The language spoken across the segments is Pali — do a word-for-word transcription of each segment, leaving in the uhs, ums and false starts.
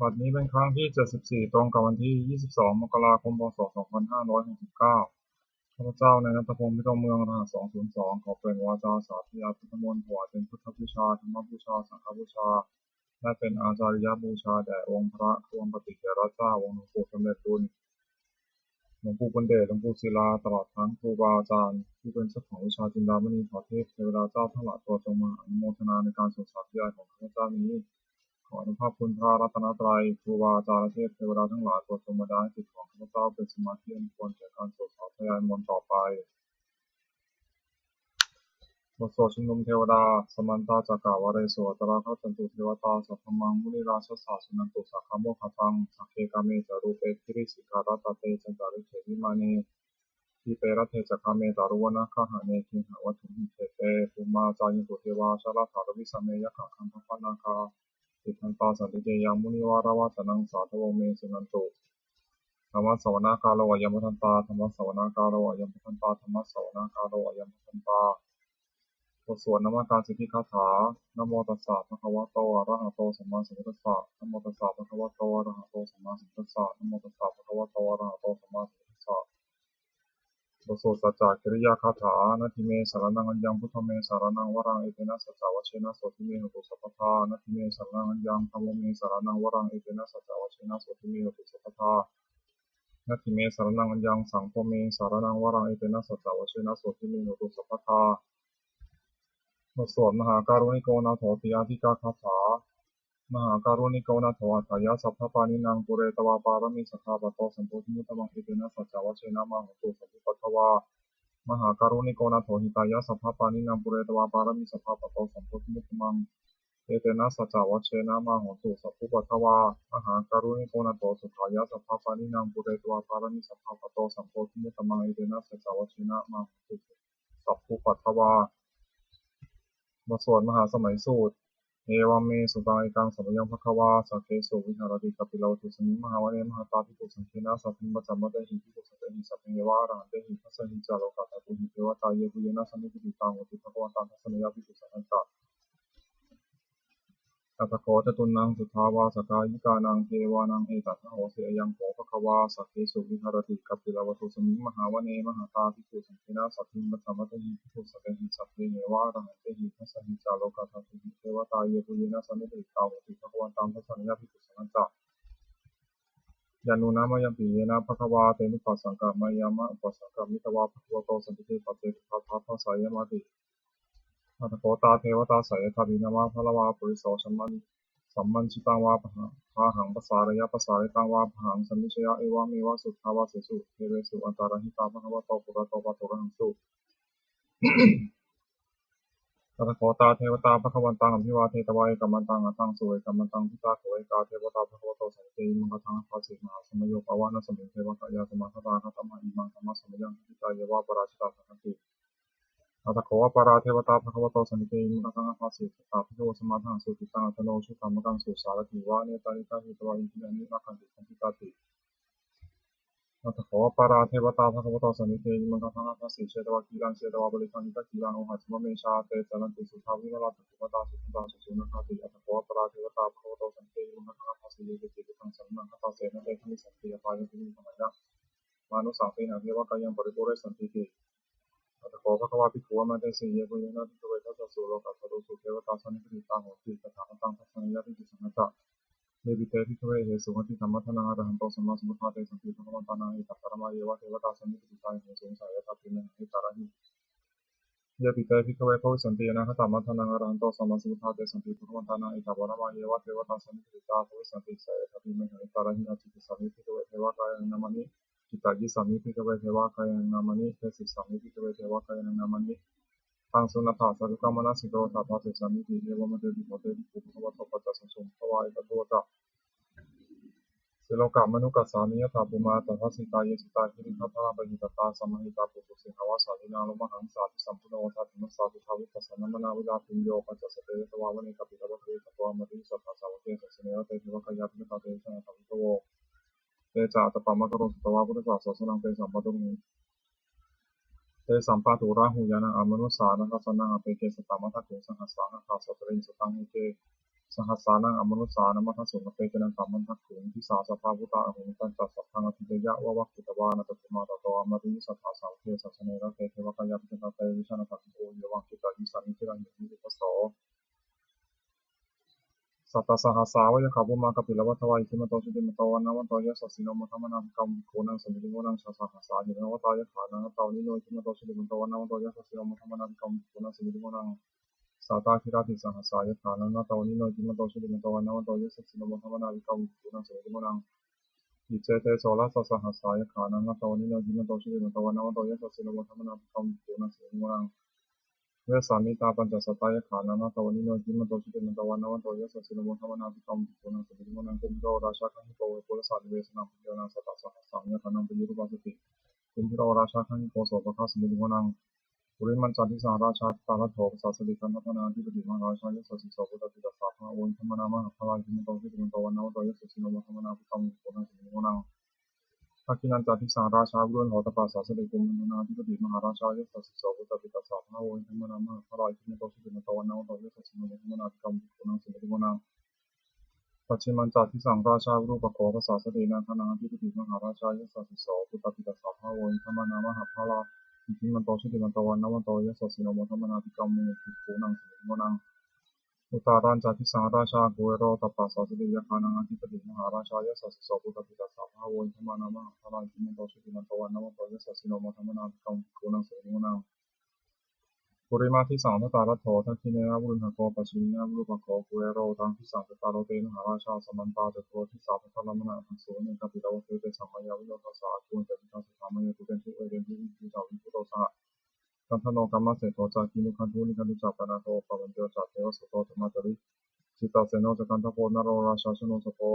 บัดนี้เป็นครั้งที่ เจ็ดสิบสี่ ตรงกับวันที่ ยี่สิบสอง มกราคม พ.ศ. สองพันห้าร้อยหกสิบเก้า ข้าพเจ้านายณัฐพงษ์ เพชรเมือง รหัส สองศูนย์สอง ขอเปล่งวาจาสาธยายพุทธมนต์ ถวายเป็นพุทธบูชา ธรรมบูชา สังฆบูชา และเป็นอาจาริยบูชาแด่องค์พระร่วงปฏิเถระเจ้า องค์หลวงปู่สำเร็จบุญ หลวงปู่บุญเดช หลวงปู่ศิลา ตลอดทั้งครูบาอาจารย์ผู้เป็นเจ้าของวิชาจินดามณี ขอเทพเทวดาเจ้าทั้งหลายโปรดจงมาอนุโมทนาในการสวดสาธยายของข้าพเจ้านี้ ขออนุภาพคุณพระรัตนตรัย ครูบาอาจารย์ และเทพเทวดาทั้งหลายโปรดจงบันดาลให้จิตของข้าพเจ้าเป็นสมาธิอันควรแก่การสวดสาธยายมนต์ต่อไป บทสวดชุมนุมเทวดา Samantā cakkavāḷesu atrāgacchantu devatā, saddhammaṃ munirājassa suṇantu saggamokkhadaṃ. Sagge kāme ca rūpe girisikharataṭe cantalikkhe vimāne, dīpe raṭṭhe ca gāme taruvanagahane gehavatthumhi khette, bhummā cāyantu devā jalathalavisame yakkhagandhabbanāgā, tiṭṭhantā santike yaṃ munivaravacanaṃ sādhavo me suṇantu. Dhammassavanakālo ayam bhadantā. Dhammassavanakālo ayam bhadantā. Dhammassavanakālo ayam bhadantā. บทสวดนมการสิทธิคาถา Namo tassa bhagavato arahato sammāsambuddhassa. Namo tassa bhagavato arahato sammāsambuddhassa. Namo tassa bhagavato arahato sammāsambuddhassa. บทสวดสัจจกิริยาคาถา Natthi me saraṇaṃ aññaṃ, buddho me saraṇaṃ varaṃ, etena saccavajjena sotthi me hotu sabbadā. Natthi me saraṇaṃ aññaṃ, dhammo me saraṇaṃ varaṃ, etena saccavajjena sotthi me hotu sabbadā. Natthi me saraṇaṃ aññaṃ, saṅgho me saraṇaṃ varaṃ, etena saccavajjena sotthi me hotu sabbadā. บทสวดมหาการุณิโกนาโถติอาทิกาคาถา Mahākāruṇiko nātho atthāya sabbapāṇinaṃ, pūretvā pāramī sabbā patto sambodhimuttamaṃ, etena saccavajjena mā hontu sabbupaddavā. Mahākāruṇiko nātho hitāya sabbapāṇinaṃ, pūretvā pāramī sabbā patto sambodhimuttamaṃ, etena saccavajjena mā hontu sabbupaddavā. Mahākāruṇiko nātho sukhāya sabbapāṇinaṃ, pūretvā pāramī sabbā patto sambodhimuttamaṃ, etena saccavajjena mā hontu sabbupaddavā. บทสวดมหาสมัยสูตร Evaṃ me sutaṃ. Ekaṃ samayaṃ bhagavā sakkesu viharati kapilavatthusmiṃ mahāvane mahatā bhikkhusaṅghena saddhiṃ pañcamattehi bhikkhusatehi sabbeheva arahantehi. Dasahi ca lokadhātūhi devatā yebhuyyena sannipatitā honti bhagavantaṃ dassanāya bhikkhusaṅghañca. Atha kho catunnaṃ suddhāvāsakāyikānaṃ devānaṃ etadahosi: Ayaṃ kho bhagavā sakkesu viharati kapilavatthusmiṃ mahāvane mahatā bhikkhusaṅghena saddhiṃ pañcamattehi bhikkhusatehi sabbeheva arahantehi. Dasahi ca lokadhātūhi devatā yebhuyyena sannipatitā honti bhagavantaṃ dassanāya bhikkhusaṅghañca. Yannūna mayampi yena bhagavā tenupasaṅkameyyāma, upasaṅkamitvā bhagavato santike paccekagāthā bhāseyyāmāti. Atha kho tā devatā seyyathāpi nāma balavā puriso samman- sammiñjitaṃ vā bāha- bāhaṃ pasāreyya, pasāritaṃ vā bāhaṃ sammiñjeyya, evameva suddhāvāsesu devesu antarahitā bhagavato purato pāturahaṃsu. Atha kho tā devatā bhagavantaṃ abhivādetvā ekamantaṃ aṭṭhaṃsu. Ekamantaṃ ṭhitā kho ekā devatā bhagavato santike imaṃ gāthaṃ abhāsi: Mahāsamayo pavanasmiṃ, devakāyā samāgatā, āgatamha imaṃ dhammasamayaṃ, dakkhitāyeva aparājitasaṅghanti. Atha kho aparā devatā bhagavato santike imaṃ gāthaṃ abhāsi: Tatra bhikkhavo samādahaṃsu, cittaṃ attano ujukamakaṃsu, sārathīva nettāni gahetvā, indriyāni rakkhanti paṇḍitāti. Atha kho aparā devatā bhagavato santike imaṃ gāthaṃ abhāsi: Chetvā khīlaṃ chetvā palighaṃ, indakhīlaṃ ohaccamanejā, te caranti suddhā vimalā, cakkhumatā sudantā susunāgāti. Atha kho aparā devatā bhagavato santike imaṃ gāthaṃ abhāsi: Ye keci buddhaṃ saraṇaṃ gatāse, na te gamissanti apāyabhūmiṃ, pahāya mānusaṃ dehaṃ, devakāyaṃ paripūressantīti. Atha kho bhagavā bhikkhū āmantesi: Yebhuyyena bhikkhave dasasu lokadhātūsu devatā sannipatitā honti tathāgataṃ dassanāya bhikkhusaṅghañca. Yepi te bhikkhave ahesuṃ atītamaddhānaṃ arahanto sammāsambuddhā, tesampi bhagavantānaṃ etaparamāyeva devatā sannipatitā ahesuṃ, seyyathāpi mayhaṃ etarahi. Yepi te bhikkhave bhavissanti anāgatamaddhānaṃ arahanto sammāsambuddhā, tesampi bhagavantānaṃ etaparamāyeva devatā sannipatitā bhavissanti, seyyathāpi mayhaṃ etarahi. Ācikkhissāmi bhikkhave devakāyaṃ nāmāni, kittayissāmi bhikkhave devakāyaṃ nāmāni, desissāmi bhikkhave devakāyaṃ nāmāni. Taṃ suṇātha sādhukaṃ manasikarotha bhāsissāmīti. Evaṃ bhanteti kho te bhikkhū bhagavato paccassosuṃ. Bhagavā etadavoca: Silokamanukassāmi, yattha bhummā tadassitā; ye sitā girigabbharaṃ, pahitattā samāhitā. Puthū sīhāva sallīnā, lomahaṃsābhisambhuno; odātamanasā suddhā, vippasannamanā virattacitto. Āgatamha te bhikkhavo vane kāpilavatthave, tato āmantayi satthā sāvake sāsane rate. Devakāyā abhikkantā, te vijānātha bhikkhavo. Te ca ātappamakaruṃ, sutvā buddhassa sāsanaṃ. Tesampāturahu Tesampāturahu ñāṇaṃ, amanussāna dassanaṃ. Appeke satamaddakkhuṃ, sahassaṃ atha sattariṃ. Sataṃ eke sahassānaṃ amanussānamaddasuṃ. Te ca nakkhattaṃ bandhaṃ kuruṃ disā sabbā phuṭā ahuṃ. Tañca sabbaṃ abhiññāya vavakkhitvāna cakkhumā tato āmantayi satthā sāvake sāsane rate. Devakāyā abhikkantā te vijānātha bhikkhavo ye evaṃ cittā bhikkhunīhi dassāmi. Itipi so sattasahassā va yakkhā bhummā kāpilavatthavā iddhimanto jutimanto vaṇṇavanto yasassino modamānā abhikkāmuṃ bhikkhūnaṃ samitiṃ vanaṃ. Chasahassā hemavatā yakkhā nānattavaṇṇino iddhimanto jutimanto vaṇṇavanto yasassino modamānā abhikkāmuṃ bhikkhūnaṃ samitiṃ vanaṃ. Sātāgirā tisahassā yakkhā nānattavaṇṇino iddhimanto jutimanto vaṇṇavanto yasassino modamānā abhikkāmuṃ bhikkhūnaṃ samitiṃ vanaṃ. Iccete soḷasasahassā yakkhā nānattavaṇṇino iddhimanto jutimanto vaṇṇavanto yasassino modamānā abhikkāmuṃ bhikkhūnaṃ samitiṃ vanaṃ. Vessāmittā pañcasatā yakkhā nānattavaṇṇino iddhimanto jutimanto vaṇṇavanto yasassino modamānā abhikkāmuṃ bhikkhūnaṃ samitiṃ vanaṃ. Kumbhīro rājagahiko vepullassa nivesanaṃ bhiyyo naṃ satasahassaṃ yakkhānaṃ payirupāsati. Kumbhīro rājagahiko sopāga samitiṃ vanaṃ. Purimañca disaṃ rājā dhataraṭṭho pasāsati gandhabbānaṃ ādhipati mahārājā yasassi so. Puttāpi tassa bahavo indanāmā mahabbalā iddhimanto jutimanto vaṇṇavanto yasassino modamānā abhikkāmuṃ bhikkhūnaṃ samitiṃ vanaṃ. Dakkhiṇañca disaṃ rājā virūḷho tappasāsati kumbhaṇḍānaṃ ādhipati mahārājā yasassi so. Puttāpi tassa bahavo indanāmā mahabbalā iddhimanto jutimanto vaṇṇavanto yasassino modamānā abhikkāmuṃ bhikkhūnaṃ samitiṃ vanaṃ. Pacchimañca disaṃ rājā virūpakkho pasāsati nāgānaṃ ādhipati mahārājā yasassi so. Puttāpi tassa bahavo indanāmā mahabbalā iddhimanto jutimanto vaṇṇavanto yasassino modamānā abhikkāmuṃ bhikkhūnaṃ samitiṃ vanaṃ. Uttarañca disaṃ rājā kuvero tappasāsati yakkhānaṃ ādhipati mahārājā yasassi so. Puttāpi tassa bahavo indanāmā mahabbalā iddhimanto jutimanto vaṇṇavanto yasassino modamānā abhikkāmuṃ bhikkhūnaṃ samitiṃ vanaṃ. Purimadisaṃ dhataraṭṭho dakkhiṇena virūḷhako pacchimena virūpakkho kuvero uttaraṃ disaṃ. Cattāro te mahārājā samantā caturo disā daddallamānā aṭṭhaṃsu vane kāpilavatthave. Tesaṃ māyāvino dāsā āgū vañcanikā saṭhā māyā kuṭeṇḍu veṭeṇḍu viṭū ca viṭuṭo saha candano kāmaseṭṭho ca kinnughaṇḍu nighaṇḍu ca panādo opamañño ca devasūto ca mātali cittaseno ca gandhabbo naḷo rājā janosabho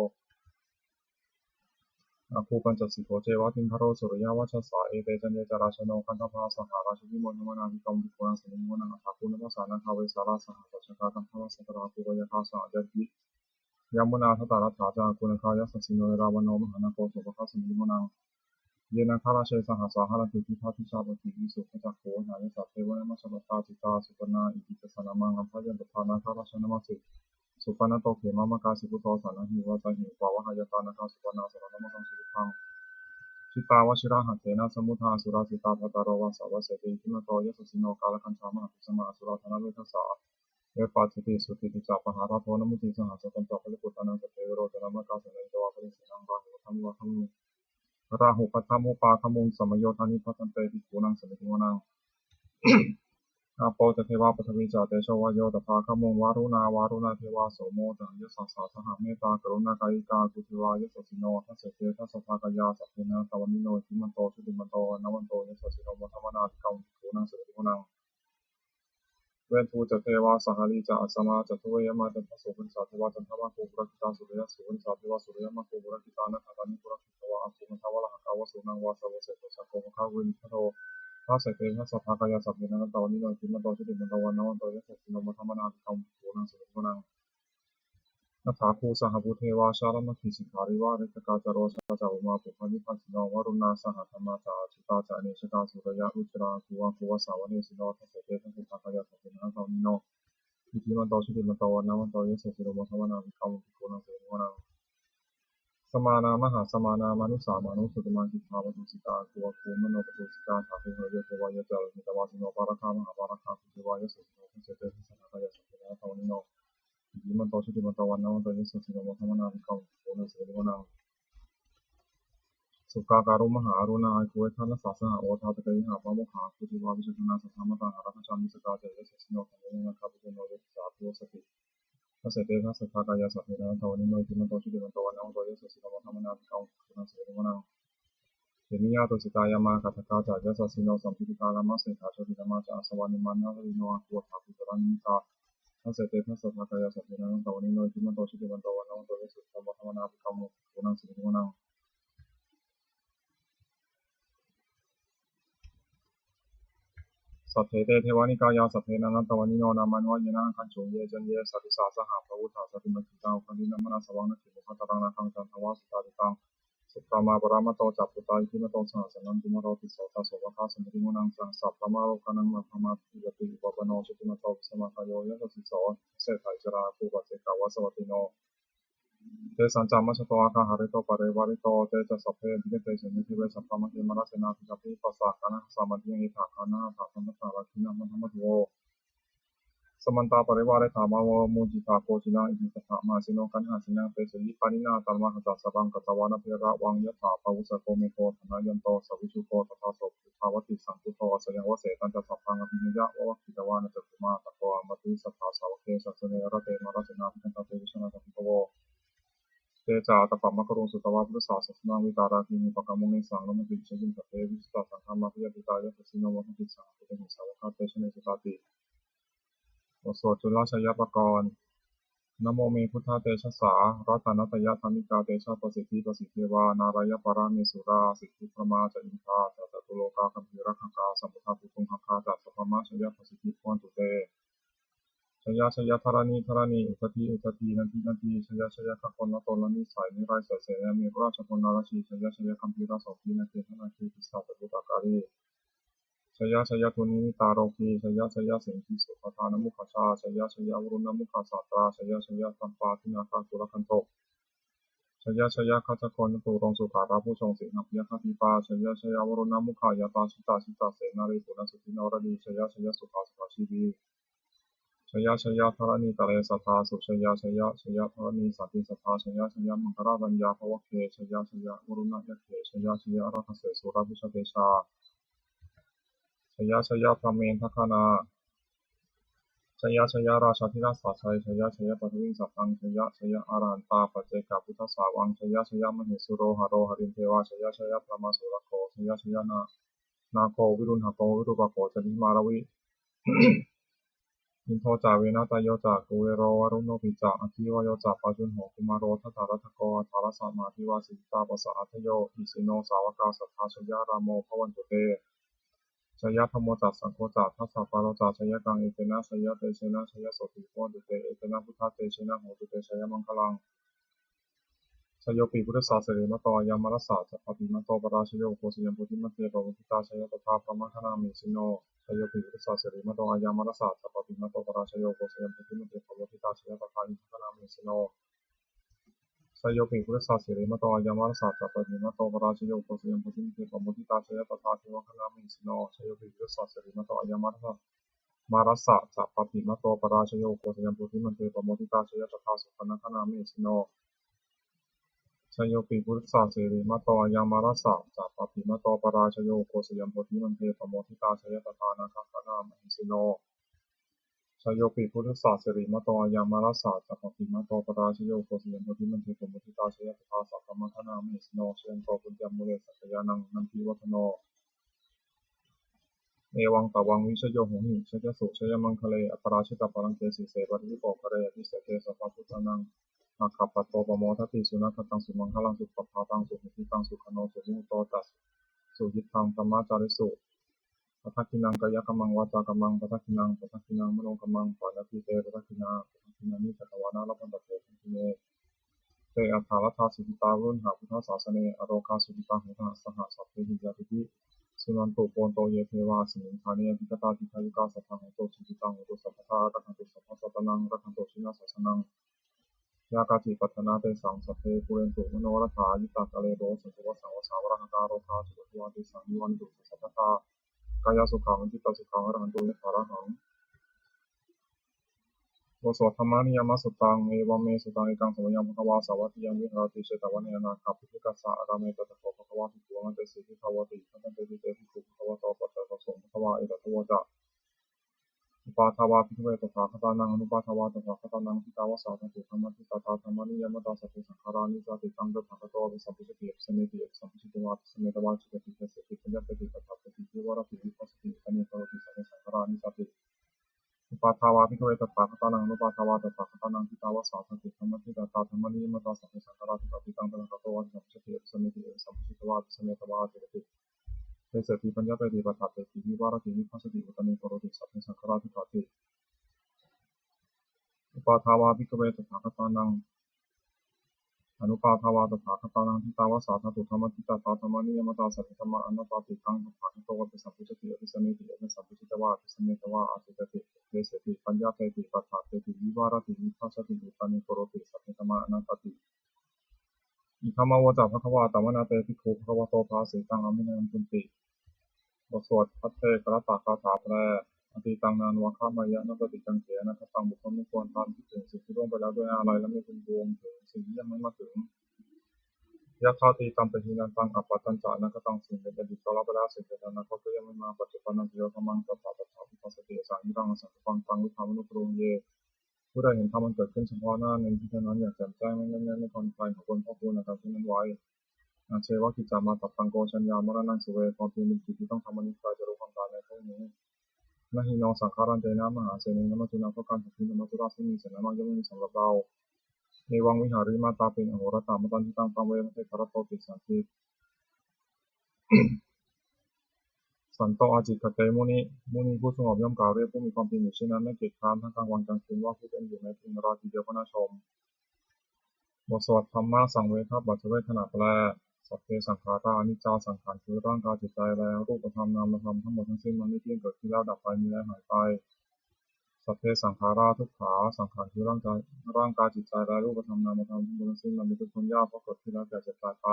āgū pañcasikho ceva timbarū suriyavacchasā. Ete caññe ca rājāno gandhabbā saha rājubhi modamānā abhikkāmuṃ bhikkhūnaṃ samitiṃ vanaṃ. Athāgū nābhasā nāgā vesālā saha tacchakā gandhabbā saha rājā kuveyyathā saha ñātibhi. Yāmunā dhataraṭṭhā ca āgū nāgā yasassino erāvaṇo mahānāgo sopāga samitiṃ vanaṃ. Ye nāgarāje sahasā haranti dibbā dijā pakkhi visuddhacakkhū vehāyasā te vanamajjhapattā citrā supaṇṇā iti tesa nāmaṃ. Abhayantadā nāgarājānamāsi supaṇṇato khemamakāsi buddho saṇhāhi vācāhi upavhayantā nāgā supaṇṇā saraṇamakaṃsu buddhaṃ. Jitā vajirahatthena samuddā asurā sitā bhātaro vāsavassete iddhimanto yasassino kālakañjā mahābhismā asurā dānaveghasā vepacitti sucitti ca pahārādo namucī saha. Satañca baliputtānaṃ sabbe verocanāmakā sannayhitvā balisenaṃ rāhubhaddamupāgamuṃ rāhubhaddamupāgamuṃ samayodāni bhaddante bhikkhūnaṃ samitiṃ vanaṃ. Āpo ca devā paṭhavī ca tejo vāyo tadāgamuṃ varuṇā vāruṇā devā somo ca yasasā saha mettākaruṇākāyikā āgū devā yasassino dasete dasadhā kāyā sabbe nānattavaṇṇino iddhimanto jutimanto vaṇṇavanto yasassino modamānā abhikkāmuṃ bhikkhūnaṃ samitiṃ vanaṃ. Veṇḍū ca devā sahalī ca asamā ca duve yamā candassūpanisā devā candamāgū purakkhitā sūleyyassūpanisā devā sūleyyammāgū purakkhitā nakkhattāni purakkhitvā āgū mandavalāhakā vasūnaṃ vāsavassete. Jaṅgumāgā purindado dasete dasadhā kāyā sabbe nānattavaṇṇino iddhimanto jutimanto vaṇṇavanto yasassino modamānā abhikkāmuṃ bhikkhūnaṃ samitiṃ vanaṃ. Athāgū sahabhū devā jalamaggisikhāriva rikkakā ca rojā ca ummāpupphanibhāsino varuṇā sahadhammā ca accutā ca anejakā sūleyyarucirā āgū āgū vāsavanesino dasete dasadhā kāyā sabbe nānattavaṇṇino iddhimanto jutimanto vaṇṇavanto yasassino modamānā abhikkāmuṃ bhikkhūnaṃ samitiṃ vanaṃ. Samānā mahāsamānā mānusā mānusuttamā khiḍḍāpadūsikā āgū āgū manopadūsikā dhātu harayo devā ye ca lohitāva sindhū pāragā mahāpāragā āgū devā yasassino dasete dasadhā kāyā sabbe nānattavaṇṇino iddhimanto jutimanto vaṇṇavanto yasassino modamānā abhikkāmuṃ bhikkhūnaṃ samitiṃ vanaṃ. Sukkā karumhā aruṇā āgū veghanasā saha odātagayhā pāmokkhā āgū devā vicakkhaṇā sadāmattā hāragajā missakā ca yasassino dānaveghasā bhiyyo nayo disā abhivassati. Dasete dasadhā kāyā sabbe nānattavaṇṇino iddhimanto jutimanto vaṇṇavanto yasassino modamānā abhikkāmuṃ bhikkhūnaṃ samitiṃ vanaṃ. Khemiyā tusitā yāmā kaṭṭhakā ca yasassino lambitakā lāmaseṭṭhā jotināmā ca āsavā nimmānaratino āgū athāgū sattamandittā. Dasete dasadhā kāyā sabbe nānattavaṇṇino iddhimanto jutimanto vaṇṇavanto yasassino modamānā abhikkāmuṃ bhikkhūnaṃ samitiṃ vanaṃ. Saṭṭhete devanikāyā sabbe nānattavaṇṇino nāmanvayena āgañchuṃ. Ye caññe sadisā saha pavutthajātimaggītā uggandinā manassavaṃ. Dakkhemoghataraṃ nāgaṃ candaṃva supaṇṇitaṃ Uttamadhammā paramato ca, puttā iddhimato saha. Sanaṅkumāro tisso ca, sopāga samitiṃ vanaṃ. Sahassabrahmalokānaṃ, mahābrahmābhitiṭṭhati. Upapanno jutimanto, bhismākāyo yasassi so. Dasettha issarā āgū, paccekavasavattino. Tesañca majjhato āga, hārito parivārito. Te ca sabbe abhikkante, sinde deve sabrahmake. Mārasenā abhikkāmi, passa kaṇhassa mandiyaṃ. Etha gaṇhatha bandhatha, rāgena bandhamatthu vo. Samantā parivāretha, mā vo muñcittha koci naṃ. Iti tattha mahāseno, kaṇhasenaṃ apesayi. Pāṇinā talamāhacca, saraṃ katvāna bheravaṃ. Yathā pāvussako megho, thanayanto savijjuko. Tadā so paccudāvatti, saṅkuddho asayaṃvase. Tañca sabbaṃ abhiññāya, vavakkhitvāna cakkhumā. Tato āmantayi satthā, sāvake sāsane rate. Mārasenā abhikkantā, te vijānātha bhikkhavo. Te ca ātappamakaruṃ, sutvā buddhassa sāsanaṃ. Vītarāgehi pakkāmuṃ, nesaṃ lomampi iñjayuṃ. Sabbe vijitasaṅgāmā, bhayātītā yasassino. Modanti saha bhūtehi, sāvakā te janesutāti. บทสวดจุลชัยปกรณ์ Namo me buddhatejassā, ratanattayadhammikā. Tejapasiddhi pasīdevā, nārāyaparamesurā. Siddhibrahmā ca indā ca, catulokā gambhīrakkhakā. Samuddā bhūtuṃ gaṅgā ca, sabrahmajayapasiddhi bhavantu te. Jaya jaya dharaṇi dharaṇī, udadhi udadhī, nadi nadī. Jaya jaya gaganaṭṭhānanisai, nirayasai senamerurājabala narajī. Jaya jaya gambhīrasobhī, nāgendanāgī, pisācabhūtakālī. Jaya jaya dunnimittarogī, jaya jaya siṅgīsudādānamukhajā. Jaya jaya varuṇṇamukhasātrā, jaya jaya dampādināgakulaganthok. Jaya jaya gajjagonnaturaṅga sukarabhujaṅga, sīhabyagghadīpā. Jaya jaya varuṇṇamukhayātrā, jita jita senārī puna suddhi naradī. Jaya jaya sukhā sukhā jīvī. Jaya jaya dharaṇītale sadā sujayā, jaya jaya dharaṇī sāntī sadā. Jaya jaya maṅkararājayakkhe bhavagge, jaya jaya varuṇṇayakkhe. Jaya jaya rakkase surabhujatejā, jaya jaya brahmendagaṇā. Jaya jaya rājādhirājasājjaya, jaya jaya paṭhaviṃ sabbaṃ. Jaya jaya arahantā paccekabuddhasāvaṃ. Jaya jaya mahesuro haro harindevā. Jaya jaya brahmā surakkho. Jaya jaya nā- nāgo viruḷhako virūpakkho candimā ravi. Indo ca venateyyo ca, kuvero varuṇopi ca. Aggi vāyo ca pājuṇho, kumāro dhataraṭṭhako. Aṭṭhārasa mahādevā, siddhitāpasaādayo. Isino sāvakā sabbā, jaya rāmo bhavantu te. Jaya dhammo ca saṅgho ca, dasapālo ca jayakaṃ. Etena jayatejena, jayasotthī bhavantu te. Etena buddhatejena, hotu te jayamaṅgalaṃ. Jayopi buddhassa sirīmato, ayamārassa ca pāpimato parājayo. Ugghosayuṃ bodhimaṇḍe, pamoditā jaya tadā, brahmagaṇā mahesino. Jayopi buddhassa sirīmato, ayamārassa ca pāpimato parājayo. Ugghosayuṃ bodhimaṇḍe, pamoditā jaya tadā, indagaṇā mahesino. Jayopi buddhassa sirīmato, ayamārassa ca pāpimato parājayo. Ugghosayuṃ bodhimaṇḍe, pamoditā jaya tadā, devagaṇā mahesino. Jayopi buddhassa sirīmato, ayamārassa mārassa ca pāpimato parājayo. Ugghosayuṃ bodhimaṇḍe, pamoditā jaya tadā, supaṇṇagaṇā mahesino. Jayopi buddhassa sirīmato, ayamārassa ca pāpimato parājayo. Ugghosayuṃ bodhimaṇḍe, pamoditā jaya tadā, nāgagaṇā mahesino. Jayopi buddhassa sirīmato, ayamārassa ca pāpimato parājayo. Ugghosayuṃ bodhimaṇḍe, pamoditā jaya tadā, sabrahmagaṇā mahesino. Jayanto bodhiyā mūle, sakyānaṃ nandivaḍḍhano. Evaṃ tvaṃ vijayo hohi, jayassu jayamaṅgale. Aparājitapallaṅke, sīse paṭhavipokkhare. Abhiseke sabbabuddhānaṃ, aggappatto pamodati. Sunakkhattaṃ sumaṅgalaṃ, supabhātaṃ suhuṭṭhitaṃ. Sukhaṇo sumuhutto ca, suyiṭṭhaṃ brahmacārisu. Padakkhiṇaṃ kāyakammaṃ, vācākammaṃ padakkhiṇaṃ, padakkhiṇaṃ manokammaṃ, paṇidhī te padakkhiṇā. Padakkhiṇāni katvāna, labhantatthe padakkhiṇe. Te atthaladdhā sukhitā, viruḷhā buddhasāsane. Arogā sukhitā hotha, saha sabbehi ñātibhi. Suṇantu bhonto ye devā, asmiṃ ṭhāne adhigatā, dīghāyukā sadā hontu, sukhitā hontu sabbadā. Rakkhantu sabbasattānaṃ, rakkhantu jinasāsanaṃ. Yā kāci patthanā tesaṃ, sabbe pūrentu manorathā. Yuttakāle bubbotsapassāvakā, rogā cupaddavā tesaṃ, nivārentu sabbarogasaṅghā. Kāyasukhaṃ cittisukhaṃ, arahantu yathārahaṃ. บทสวด Dhammaniyāmasuttaṃ. Evaṃ me sutaṃ. Ekaṃ samayaṃ bhagavā sāvatthiyaṃ viharati jetavane anāthapiṇḍikassa ārāme. Tatra kho bhagavā bhikkhū āmantesi bhikkhavoti. Bhadanteti te bhikkhū bhagavato paccassosuṃ. Bhagavā etadavoca. Uppādā vā bhikkhave tathāgatānaṃ anuppādā vā tathāgatānaṃ, ṭhitā va sā dhātu dhammaṭṭhitatā dhammaniyāmatā, sabbe saṅkhārā aniccāti. Taṃ tathāgato abhisambujjhati abhisameceti, abhisametvā abhiññati passati paññapeti paṭṭhapeti vivarati vibhajati uttānīkaroti, sabbe saṅkhārā aniccāti. Uppādā vā bhikkhave tathāgatānaṃ anuppādā vā tathāgatānaṃ, ṭhitā va sā dhātu dhammaṭṭhitatā dhammaniyāmatā, sabbe saṅkhārā dukkhāti. Taṃ tathāgato abhisambujjhati abhisameti, abhisambujjhitvā abhisametvā atīreti deseti paññapeti paṭṭhapeti vivarati vibhajati uttānīkaroti, sabbe saṅkhārā dukkhāti. Uppādā vā bhikkhave tathāgatānaṃ Anuppādā vā tathāgatānaṃ, ṭhitā va sā dhātu dhammaṭṭhitatā dhammaniyāmatā: sabbe dhammā anattāti. Taṃ tathāgato abhisambujjhati abhisambīti, abhisambujjhitvā abhisametvā ācikkhati deseti paññapeti paṭṭhapeti vivarati vibhajati uttānīkaroti: sabbe dhammā anattāti. Idamavoca bhagavā. Attamanā te bhikkhū bhagavato bhāsitaṃ abhinandunti. บทสวดภัทเทกรัตตคาถาแปล Atītaṃ nānvāgameyya, nattati kaṅkhe anāgataṃ. บุคคลไม่ควรตามคิดถึงสิ่งที่ล่วงไปแล้วด้วยอาลัย และไม่พึงพะวงถึงสิ่งที่ยังไม่มาถึง Yadatītampahīnantaṃ, appattañca anāgataṃ. สิ่งเป็นอดีตก็ละไปแล้ว สิ่งเป็นอนาคตก็ยังไม่มา Paccuppannañca yo dhammaṃ, tattha tattha abhivassati. Asaṃhiraṃ asaṅkuppaṃ, taṃ viddhā manubrūhaye. ผู้ใดเห็นธรรมอันเกิดขึ้นเฉพาะหน้าในที่นั้นๆ อย่างแจ่มแจ้ง ไม่ง่อนแง่น ไม่คลอนแคลน เขาควรพอกพูนอาการเช่นนั้นไว้ Ajjeva kiccamātappaṃ, ko jaññā maraṇaṃ suve. ความเพียรเป็นกิจที่ต้องทำวันนี้ ใครจะรู้ความตายในพรุ่งนี้ Na hi no saṅgarantena mahāsenena maccunā, เพราะการผัดเพี้ยนของมัจจุราชซึ่งมีเสนามาก ย่อมไม่มีสำหรับเรา Evaṃ vihārimātāpiṃ ahorattamatanditaṃ, tvaṃ ve bhaddekarattoti. สามสิบ Santo ācikkhate muni. มุนีผู้สงบย่อมกล่าวเรียกผู้มีความเพียรอยู่เช่นนั้น ไม่เกียจคร้านทั้งกลางวันกลางคืน ว่าผู้เป็นอยู่แม้เพียงราตรีเดียวก็น่าชม บทสวดธัมมสังเวคปัจจเวกขณะแปล Sabbe saṅkhārā aniccā. สังขารคือร่างกายจิตใจและรูปธรรมนามธรรมทั้งหมดทั้งสิ้น มันไม่เที่ยง เกิดขึ้นแล้วดับไป มีแล้วหายไป Sabbe saṅkhārā dukkhā. สังขารคือร่างกาย ร่างกายจิตใจและรูปธรรมนามธรรมทั้งหมดทั้งสิ้น มันเป็นทุกข์ทนยาก เพราะเกิดขึ้นแล้วแก่เจ็บตายไป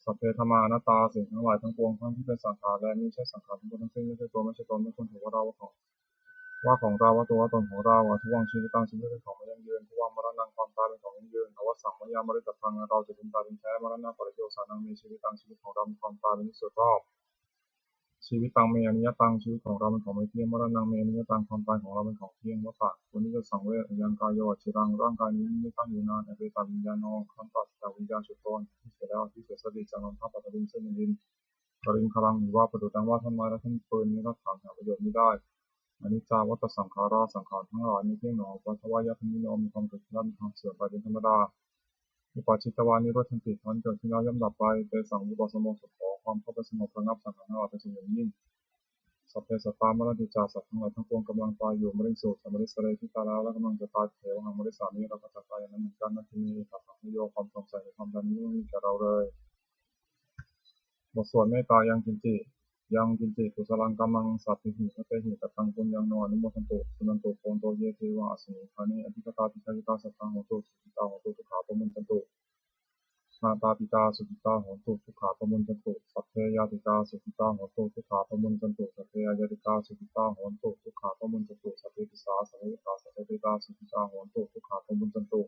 Sabbe dhammā anattā. สิ่งทั้งหลายทั้งปวง ทั้งที่เป็นสังขารและมิใช่สังขาร ทั้งหมดทั้งสิ้น ไม่ใช่ตัว ไม่ใช่ตน ไม่ควรถือว่าเรา ว่าของ ว่าของเรา ว่าตัว ว่าตนของเรา Addhuvaṃ jīvitaṃ. ชีวิตเป็นของไม่ยั่งยืน Dhuvaṃ maraṇaṃ. ความตายเป็นของยั่งยืน Avassaṃ mayā maritabbaṃ. อันเราจะพึงตายเป็นแท้ Maraṇapariyosānaṃ me jīvitaṃ. ชีวิตของเรามีความตายเป็นที่สุดรอบ Jīvitaṃ me aniyataṃ. ชีวิตของเราเป็นของไม่เที่ยง Maraṇaṃ me aniyataṃ. ความตายของเราเป็นของเที่ยง Vata. ควรที่จะสังเวช Ayaṃ kāyo aciraṃ. ร่างกายนี้ไม่ตั้งอยู่นาน Apetaviññāṇo. ครั้นปราศจากวิญญาณ Chuḍḍo. อันที่เสียแล้ว Adhisessati. จักนอนทับ Paṭhaviṃ. ซึ่งแผ่นดิน Kaliṅgaraṃ iva. ประดุจดังว่าท่อนไม้และท่อนฟืน Niratthaṃ. หาประโยชน์มิได้ Aniccā vata saṅkhārā. สังขารทั้งหลายไม่เที่ยงหนอ Uppādavayadhammino. มีความเกิดขึ้นแล้วมีความเสื่อมไปเป็นธรรมดา Uppajjitvā nirujjhanti. ครั้นเกิดขึ้นแล้วย่อมดับไป Tesaṃ vūpasamo sukho. ความเข้าไปสงบระงับสังขารทั้งหลายเป็นสุขอย่างยิ่ง Sabbe sattā maranti ca. สัตว์ทั้งหลายทั้งปวงกำลังตายอยู่ Mariṃsu ca marissare. ที่ตายแล้วและกำลังจะตาย Tathevāhaṃ marissāmi. เราก็จะตายอย่างนั้นเหมือนกัน Natthi me ettha saṃsayo. ความสงสัยในความตายนี้ไม่มีแก่เราเลย บทสวดเมตตา Yaṃ kiñci, yaṃ kiñci kusalaṃ kammaṃ sabbehi katehi kataṃ puññaṃ no anumodantu, suṇantu bhonto ye devā asmiṃ ṭhāne adhigatā. Dīghāyukā sadā hontu, sukhitā hontu, dukkhā pamuñcantu. Mātā pitā sukhitā hontu, dukkhā pamuñcantu. Sabbe ñātikā sukhitā hontu, dukkhā pamuñcantu. Sabbe aññātikā sukhitā hontu, dukkhā pamuñcantu. Sabbe pisā sabbamitrā sabbapetānaṃ sukhitā hontu, dukkhā pamuñcantu.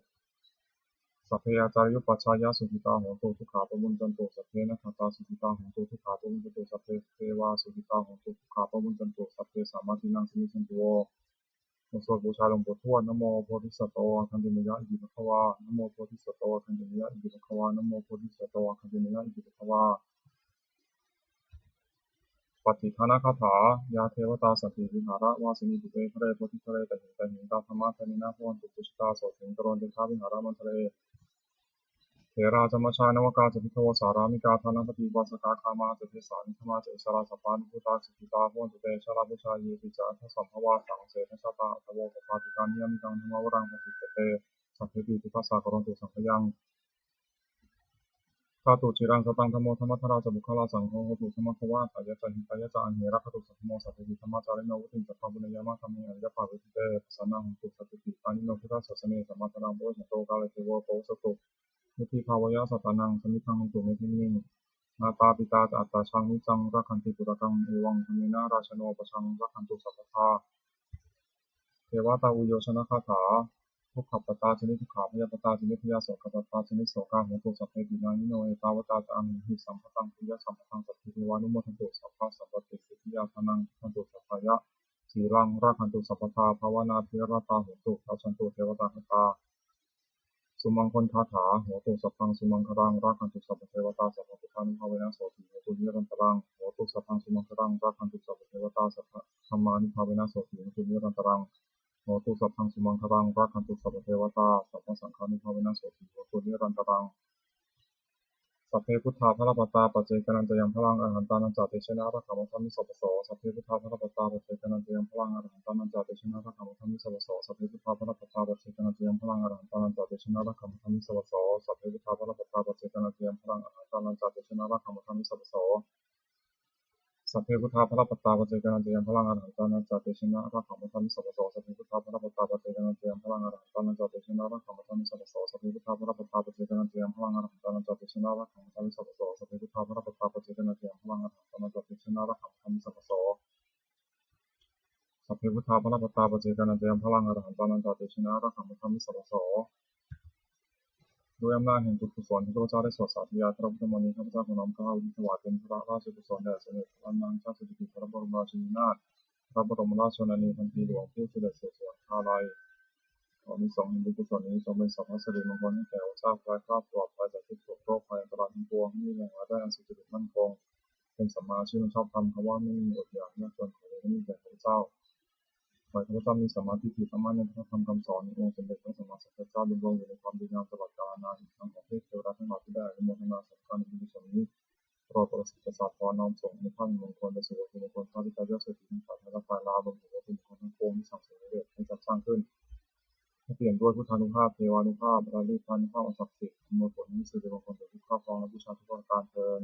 Sabbe ācariyupajjhāyā sukhitā hontu, dukkhā pamuñcantu. Sabbe nakkhattā sukhitā hontu, dukkhā pamuñcantu. Sabbe devā sukhitā hontu, dukkhā pamuñcantu. Sabbe sampattīnaṃ samijjhantu vo. บทสวดบูชาหลวงปู่ทวด Namo bodhisatto āgantimāya iti bhagavā. Namo bodhisatto āgantimāya iti bhagavā. Namo bodhisatto āgantimāya iti bhagavā. Pattidānagāthā. Yā devatā santi vihāravāsinī, pubbe ghare bodhighare tahiṃ tahiṃ, tā dhammadānena bhavantu pūjitā, sotthiṃ karontedha vihāramaṇḍale. Therā ca majjhā navakā ca bhikkhavo, sārāmikā dānapatī upāsakā, gāmā ca desā nigamā ca issarā, sappāṇabhūtā sukhitā bhavantu te. Jalābujā yepi ca aṇḍasambhavā, saṃsedajātā athavopapātikā, niyyānikaṃ dhammavaraṃ paṭicca te, sabbepi dukkhassa karontu saṅkhayaṃ. Ṭhātu ciraṃ sataṃ dhammo, dhammaddharā ca puggalā, saṅgho hotu samaggo va, atthāya ca hitāya ca. Amhe rakkhatu saddhammo, sabbepi dhammacārino, vuḍḍhiṃ sampāpuṇeyyāma, dhamme ariyappavedite. Pasannā hontu sabbepi, pāṇino buddhasāsane. Sammā dhāraṃ pavecchanto, kāle devo pavassatu, vuḍḍhibhāvāya sattānaṃ, samiddhaṃ hontu medaniṃ. Mātā pitā ca atrajaṃ, niccaṃ rakkhanti puttakaṃ, evaṃ dhammena rājāno, pajaṃ rakkhantu sabbadā. Devatāuyyojanagāthā. Dukkhappattā ca niddukkhā, bhayappattā ca nibbhayā, sokappattā ca nissokā, hontu sabbepi pāṇino. Ettāvatā ca amhehi, sambhataṃ puññasampadaṃ, sabbe devānumodantu, sabbasampattisiddhiyā. Dānaṃ dadantu saddhāya, sīlaṃ rakkhantu sabbadā, bhāvanābhiratā hontu, gacchantu devatāgatā. Sumaṅgalagāthā. Hotu sabbaṃ sumaṅgalaṃ, rakkhantu sabbadevatā, sabbabuddhānubhāvena, sotthī hontu nirantaraṃ. Hotu sabbaṃ sumaṅgalaṃ, rakkhantu sabbadevatā, sabbadhammānubhāvena, sotthī hontu nirantaraṃ. Hotu sabbaṃ sumaṅgalaṃ, rakkhantu sabbadevatā, sabbasaṅghānubhāvena, sotthī hontu nirantaraṃ. Sabbe buddhā balappattā paccekānañca yaṃ balaṃ arahantānañca tejena rakkhaṃ bandhāmi sabbaso. Sabbe buddhā balappattā paccekānañca yaṃ balaṃ arahantānañca tejena rakkhaṃ bandhāmi sabbaso. Sabbe buddhā balappattā paccekānañca yaṃ balaṃ arahantānañca tejena rakkhaṃ bandhāmi sabbaso. Sabbe buddhā balappattā paccekānañca yaṃ balaṃ arahantānañca tejena rakkhaṃ bandhāmi sabbaso. Sabbe buddhā balappattā paccekānañca yaṃ balaṃ arahantānañca tejena rakkhaṃ bandhāmi sabbaso. Sabbe buddhā balappattā paccekānañca yaṃ balaṃ arahantānañca tejena rakkhaṃ bandhāmi sabbaso. Sabbe buddhā balappattā paccekānañca yaṃ balaṃ arahantānañca tejena rakkhaṃ bandhāmi sabbaso. Sabbe buddhā balappattā paccekānañca yaṃ balaṃ arahantānañca tejena rakkhaṃ bandhāmi sabbaso. Sabbe buddhā balappattā paccekānañca yaṃ balaṃ arahantānañca tejena rakkhaṃ bandhāmi sabbaso. ด้วยอำนาจแห่งบุญกุศลที่ข้าพเจ้าได้สวดสาธยายพระพุทธมนต์นี้ ข้าพเจ้าขอน้อมเกล้าอุทิศถวายเป็นพระราชกุศลแด่สมเด็จพระนางเจ้าสิริกิติ์พระบรมราชินีนาถ พระบรมราชชนนีพันปีหลวงผู้เสด็จสู่สวรรคาลัย ขออานิสงส์แห่งบุญกุศลนี้จงเป็นสัพพสิริมงคลให้แก่ข้าพเจ้า คลายคลาดปลอดภัยจากทุกข์โศกโรคภัยอันตรายทั้งปวง ให้มีแหล่งรายได้อันสุจริตมั่นคง เป็นสัมมาอาชีพอันชอบธรรม คำว่าไม่มีอดอยากยากจนขออย่าได้มีแก่ข้าพเจ้า ขอให้ข้าพเจ้ามีสัมมาทิฏฐิตั้งมั่นในพระธรรมคำสอนขององค์สมเด็จพระสัมมาสัมพุทธเจ้า ดำรงอยู่ในความดีงามตลอดกาลนาน อีกทั้งขอให้เทวดาทั้งหลายที่ได้อนุโมทนาสาธุการในบุญกุศลนี้ โปรดประสิทธิ์ประสาทพรน้อมส่งอานิสงส์มงคลไปสู่วัตถุมงคลพระริตยเสถียรทั้งหลาย และฝ่ายลาว รวมถึงวัตถุมงคลทั้งปวงที่สั่งสมเด็จให้จัดสร้างขึ้น ให้เปี่ยมด้วยพุทธานุภาพ เทวานุภาพ และฤทธานุภาพอันศักดิ์สิทธิ์ อำนวยผลให้สิริมงคลแก่ผู้ครอบครองและบูชาทุกประการเทอญ